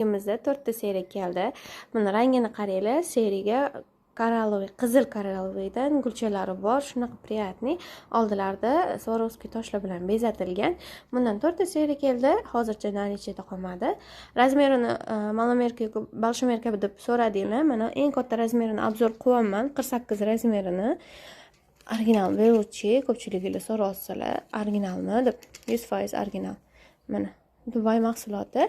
Bizda to'rtta seriya keldi. Buni rangini qaranglar, seriyaga коралловый, qizil коралловый dan gulchalari bor, shunaqa приятный. Oldilarida Swarovski toshlar bilan bezatilgan. Bundan to'rtta seriya keldi, hozircha наличие da qolmadi. Размер ini маломерка yoki большемерка deb so'radinglar. Mana, eng katta размер ini обзор qilyapman, 48 размер ini. Original beruvchi, ko'pchiliginglar so'rayapsizlar, originalmi deb. 100% original. Mana, Dubay mahsuloti.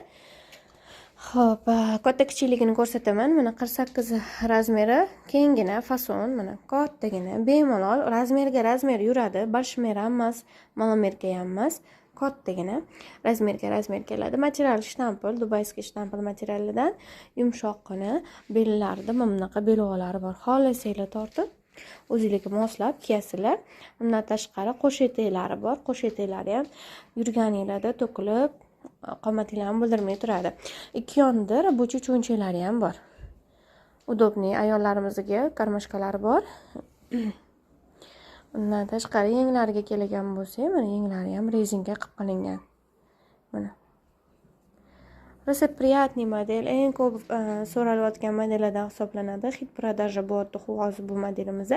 Xo'p, katta kichikligini ko'rsataman. Mana, 48 размер i, kenggina fason, mana, kattagina, bemalol размер ga размер yuradi. Большемер ham emas, маломерка ham emas, kattagina размер ga размер keladi. Material штампель, дубайский штампель materialidan, yumshoqqina. Bellarida mana bunaqa belbog'lari bor. Xohlasanglar, tortib o'zinglarga moslab kiyasizlar. Undan tashqari qo'sh etaklari bor. Qo'sh etaklari ham yurganinglarda to'kilib, qomatinglarni bildirmay turadi. Ikki yonida рабочий cho'nchaklari ham bor. Удобный ayollarimizga кармашка lari bor. Undan tashqari yenglariga kelgan bo'lsak, mana, yenglari ham rezinka qilib qilingan. Mana. Rosa приятный model, eng ko'p so'ralayotgan modellardan hisoblanadi. Хит продажа bo'lyapti hozir bu modelimiz.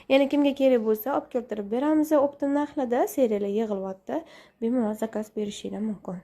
Yana kimga kerak bo'lsa, olib keltirib beramiz. Оптом narxlarda seriyalar yig'ilyapti. Bemalol заказ berishinglar mumkin.